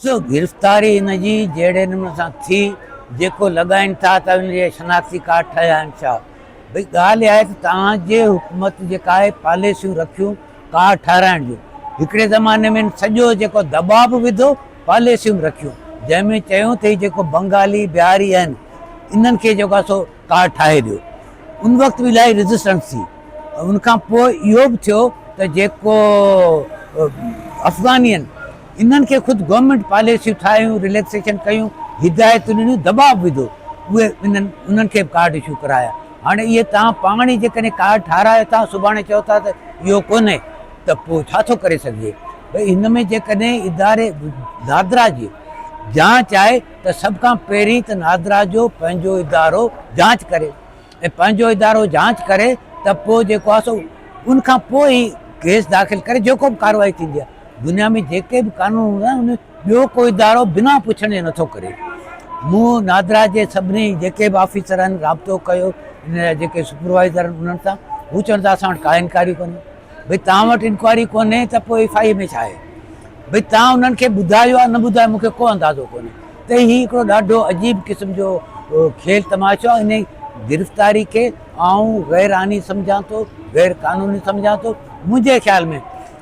سو گرفتاري هن جي جهڙي نموني سان ٿي، جيڪو لڳائين ٿا ته ان جي شناختي ڪارڊ ٺهيا آهن ڇا؟ ڀئي ڳالهه اها آهي ته توهان جي حڪومت جيڪا آهي پاليسيون رکيون ڪارڊ ٺهرائڻ جون، هڪڙي زماني ۾ سڄو جيڪو دٻاء به وڌو، پاليسيون به رکيون، جنهن ۾ چيون ته هي جيڪو بنگالي، بهاري آهن انهن کي جيڪو آهي سو ڪارڊ ٺاهي ڏيو. ان وقت به الاهي ريزسٽنس ٿي. ان کان پوء اهو به ٿيو ته جيڪو افغاني آهن انهن کي خود گورنمينٽ پاليسيون ٺاهيون، رليڪسيشن ڪيون، هدايتون ڏنيون، دٻاء به وڌو، اهي انهن انهن کي به ڪارڊ اشو ڪرايا. هاڻي اهي توهان پاڻ ئي جيڪڏهن ڪارڊ ٺاهرايو ٿا، سڀاڻي چئو ٿا ته اهو ڪونهي ته پوء ڇا ٿو ڪري سگهجي؟ ڀئي هن ۾ جيڪڏهن اداري نادرا جي جانچ آهي ته سڀ کان پهرين ته نادرا جو پنهنجو ادارو جانچ ڪري ۽ پنهنجو ادارو جانچ ڪري ته پوء جيڪو آهي سو ان کان پوء ئي ڪيس داخل ڪري جيڪو به ڪارروائي ٿيندي آهي. دنيا ۾ جيڪي به قانون هوندا آهن ان ٻيو ڪو ادارو بنا پڇڻ جي نٿو ڪري. مون نادرا جي سڀني جيڪي به آفيسر آهن رابطو ڪيو ان جا جيڪي سپروائيزر آهن انهن سان هو چون ٿا اسان وٽ ڪا انڪوائري ڪونهي. ڀئي توهان وٽ انڪوائري ڪونهي ته پوء ايف I اي ۾ ڇا آهي؟ ڀئي توهان انهن کي ٻڌايو آهي نه ٻڌايو مون کي ڪو اندازو ڪونهي ته هي هڪڙو ڏاڍو عجيب قسم جو کيل تماشو آهي. انهي گرفتاري کي آئون غير آئيني سمجهان ٿو، غير قانوني سمجهان ٿو. منهنجي خيال ۾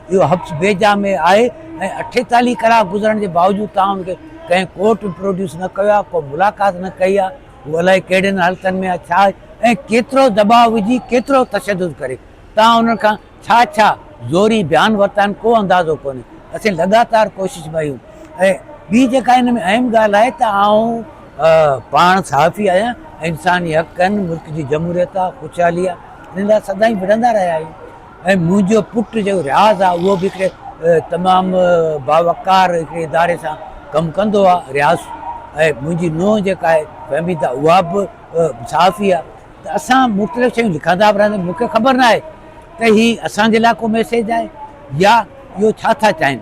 اهو حبس بيجا ۾ آهي ۽ 48 ڪلاڪ گذرڻ جي باوجود توهان ان کي ڪنهن ڪورٽ ۾ پروڊيوس نه ڪيو آهي، ڪو ملاقات نه ڪئي آهي، هو الائي ڪهڙين حالتن ۾ آهي، ڇا آهي ۽ ڪيترو دٻاء وجهي ڪيترو تشدد ڪري توهان انهن کان ڇا ڇا زوري بيان ورتا آهن ڪو اندازو ڪونهي. اسين لڳاتار ڪوشش ۾ آهيون ۽ ٻي جيڪا ان ۾ اهم ڳالهه آهي ته آئون پاڻ صحافي آهيان ۽ انساني حقن، ملڪ جي جمهوريت آهي، خوشحالي آهي، ان لاء سدائين وڙهندا رهيا آهيون. ۽ منهنجو پٽ جيڪو رياض آهي اهو به هڪڙي تمام باوقار هڪڙي اداري سان ڪم ڪندو آهي رياض ۽ منهنجي نونهن جيڪا آهي فهميده اها به صحافي آهي ته اسان مختلف شيون لکندا به رهندا مون کي خبر نه آهي ته هي اسان جي لاء ڪو ميسيج آهي يا اهو ڇا ٿا چاهين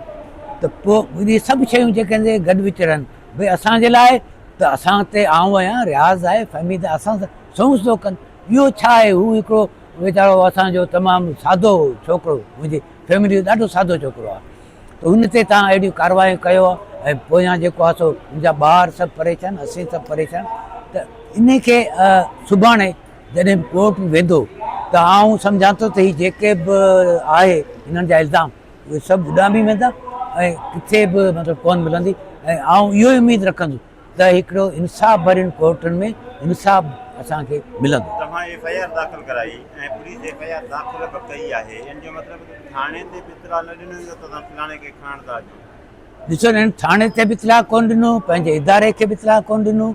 ته پوء اهي سڀ شيون جيڪي گڏ وچرن ڀئي اسان جي لاء ته اسان تي آئون آهيان رياض آهي فهميده اسان سان سنئون سڌو ڪن اهو ڇا آهي هو هڪڙو ويچارو اسان جو تمام سادو ڇوڪرو منهنجي فيملي جو ڏاڍو سادو ڇوڪرو آهي ته ان تي تان اهڙيون ڪاروايون ڪيو ۽ پويان جيڪو آهي سو ان جا ٻار سڀ پريشان اسين سڀ پريشان ته ان کي سڀاڻي جڏهن به ڪورٽ ۾ ويندو ته آئون سمجهان ٿو ته هي جيڪي به آهي هنن جا الزام اهي سڀ اڏامي ويندا ۽ ڪٿي به مطلب ڪون ملندي ۽ آئون اهو ئي اميد رکندس ته هڪڙو انصاف ڀرين ڪورٽن ۾ انصاف اسان کي ملندو. توهان ايف I R داخل ڪرائي ۽ پوليس ايف I R داخل به ڪئي آهي ان جو مطلب ته ٿاڻي تي به اطلاع نه ڏنو ويندو ته توهان فلاڻي کي کڻڻ ٿا اچو. ڏسو هنن ٿاڻي تي به اطلاع ڪونه ڏنو پنهنجي اداري کي به اطلاع ڪونه ڏنو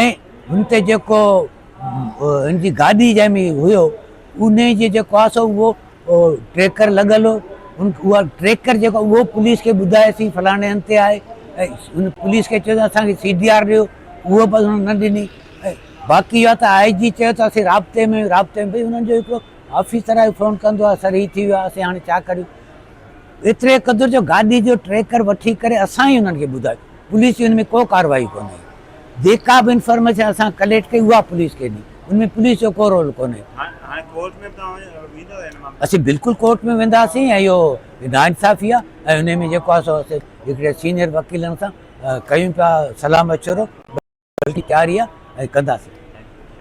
۽ هن تي جيڪو هن جي گاڏي جنهن ۾ هيو انهي جي جيڪو آهي سو اهو ٽريڪر لڳل هو ان اها ٽريڪر جيڪو اهو پوليس کي ٻڌايوسين فلاڻي هنڌ تي آهي ۽ ان پوليس کي چيو اسان کي سي ڊي آر ڏيو اهو به انهن نه ڏني ۽ باقي اها ته آء جي چيو ته اسين رابطي ۾ رابطي ۾ ڀئي انهن جو هڪڙو آفيسر آهي فون ڪندو آهي سر هي ٿي ويو آهي اسين هاڻي ڇا ڪريون ايتري قدر جو گاڏي جو ٽريڪر وٺي ڪري اسان ئي انهن کي ٻڌايو پوليس جي ان ۾ ڪو ڪارروائي ڪونهي جيڪا به انفارميشن اسان ڪليڪٽ ڪئي اها پوليس کي ڏني ان ۾ پوليس جو ڪو رول ڪونهي. هاڻي ڪورٽ ۾ به توهان ويندؤ ان معاملي ۾؟ اسين بلڪل ڪورٽ ۾ وينداسين ۽ اهو ناانصافي آهي ۽ ان ۾ جيڪو آهي سو اسين هڪڙي سينئر وڪيلن سان ڪيون پيا صلاح مشورو بلڪه تياري آهي ۽ ڪنداسين.